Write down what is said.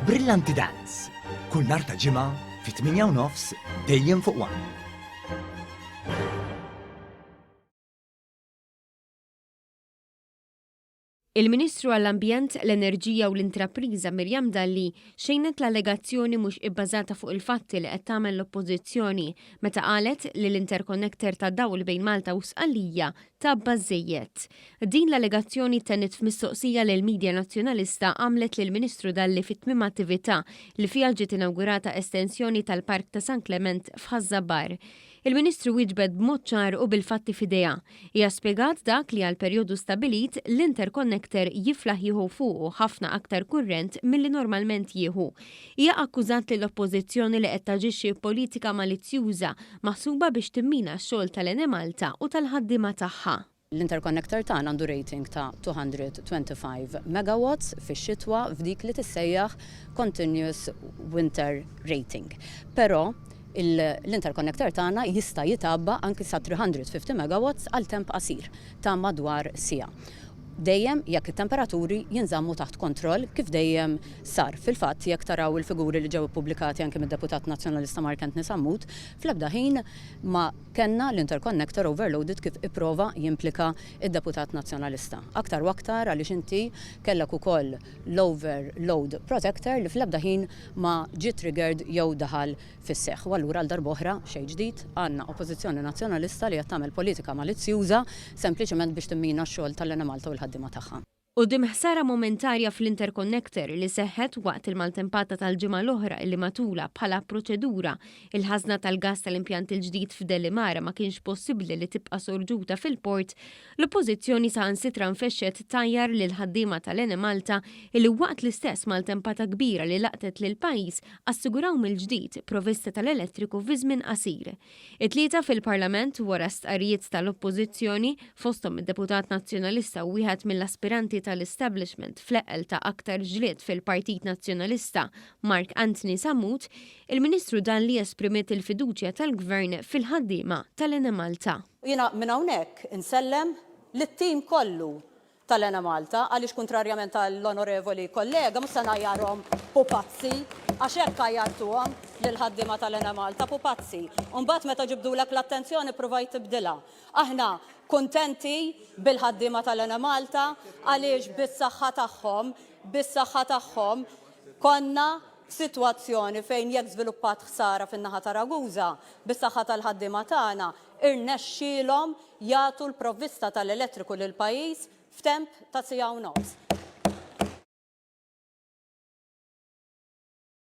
Brillanti Dance, kull nhar ta' Ġimgħa fit-8 u nofs dejjem fuq One. Il-Ministru għall-Ambjent, l-Enerġija u l-Intrapriża Miriam Dalli xejnet l-allegazzjoni mhux ibbażata fuq il-fatti li qed tagħmel l-Oppożizzjoni meta qalet li l-interconnector ta' dawl bejn Malta u Sqallija tgħabba żżejjed. Din l-allegazzjoni ttenniet f'mistoqsija li l-media Nazzjonalista għamlet lill-Ministru Dalli fi tmiem attività li fiha ġiet inawgurata estensjoni tal-Park ta' San Klement f'Ħaż-Żabbar. Il-Ministru wieġbet b'mod ċar u bil-fatti f'idejha. Hija spjegat dak li għal perjodu stabbilit, l-interconnector jiflaħ jieħu fuqu ħafna aktar kurrent milli normalment jieħu. Hija akkużat lill-Oppożizzjoni li qed taġixxi b'politika malizzjuża maħsuba biex timmina x-xogħol tal-Enemalta u tal-ħaddiema tagħha. L-interconnector tagħna għandu rating ta' 225 megawatts fix-xitwa f'dik li tissejjaħ continuous winter rating. Però l-interconnector tagħna jista' jitgħabba anki sa 350 megawatts għal temp qasir ta' madwar siegħa. Dejjem jekk it-temperaturi jinżammu taħt kontroll kif dejjem sar. Fil-fatt jekk taraw il-figuri li ġew ippubblikati anki mid-Deputat Nazzjonalista Mark Anthony Sammut, fl-ebda ħin ma kellna l-interconnector overloaded kif ipprova jimplika d-Deputat Nazzjonalista. Aktar u aktar għaliex inti kellek ukoll l-overload protector li fl-ebda ħin ma ġie triggered jew daħal fis-seħħ. U allura għal darb'oħra, xejn ġdid, għandna Oppożizzjoni Nazzjonalista li qed tagħmel politika malizzjuża sempliċement biex timmina x-xogħol tal-Enemalta u l-ħaddiema tagħha. Quddiem ħsara momentarja fl-interconnector li seħħet waqt il-maltempata tal-ġimgħa l-oħra illi matulha bħala proċedura il-ħażna tal-gass tal-impjant il-ġdid f'Delimara ma kienx possibbli li tibqa' sorġuta fil-port, l-Oppożizzjoni saħansitra nfexxet tgħajjar lill-ħaddiema tal-Enemalta illi waqt l-istess maltempata kbira li laqtet lill-pajjiż assiguraw mill-ġdid provista tal-elettriku fi żmien qasir. It-Tlieta fil-Parlament, wara stqarrijiet tal-Oppożizzjoni, fosthom mid-Deputat Nazzjonalista u wieħed mill-aspiranti tal-establishment fl-eqqel ta' aktar ġlied fil-Partit Nazzjonalista, Mark Anthony Sammut, il-Ministru Dalli esprimiet il-fiduċja tal-Gvern fil-ħaddiema tal-Enemalta. Jiena minn hawnhekk insellem lit-tim kollu tal-Enemalta għaliex kuntrarjament għall-Onorevoli kollega mhux se ngħajjarhom pupazzi għax hekk għajjartuhom lill-ħaddiema tal-Enemalta pupazzi. U mbagħad meta ġibdulek l-attenzjoni ppruvajt tibdilha. Aħna kuntenti bil-ħaddiema tal-Enemalta għaliex bis-saħħa tagħhom, bis-saħħa tagħhom konna f'sitwazzjoni fejn jekk żviluppat ħsara fin-naħa ta' Ragusa, bis-saħħa tal-ħaddiema tagħna, irnexxielhom jagħtu l-provvista tal-elettriku lill-pajjiż f'temp ta' siegħa u nofs.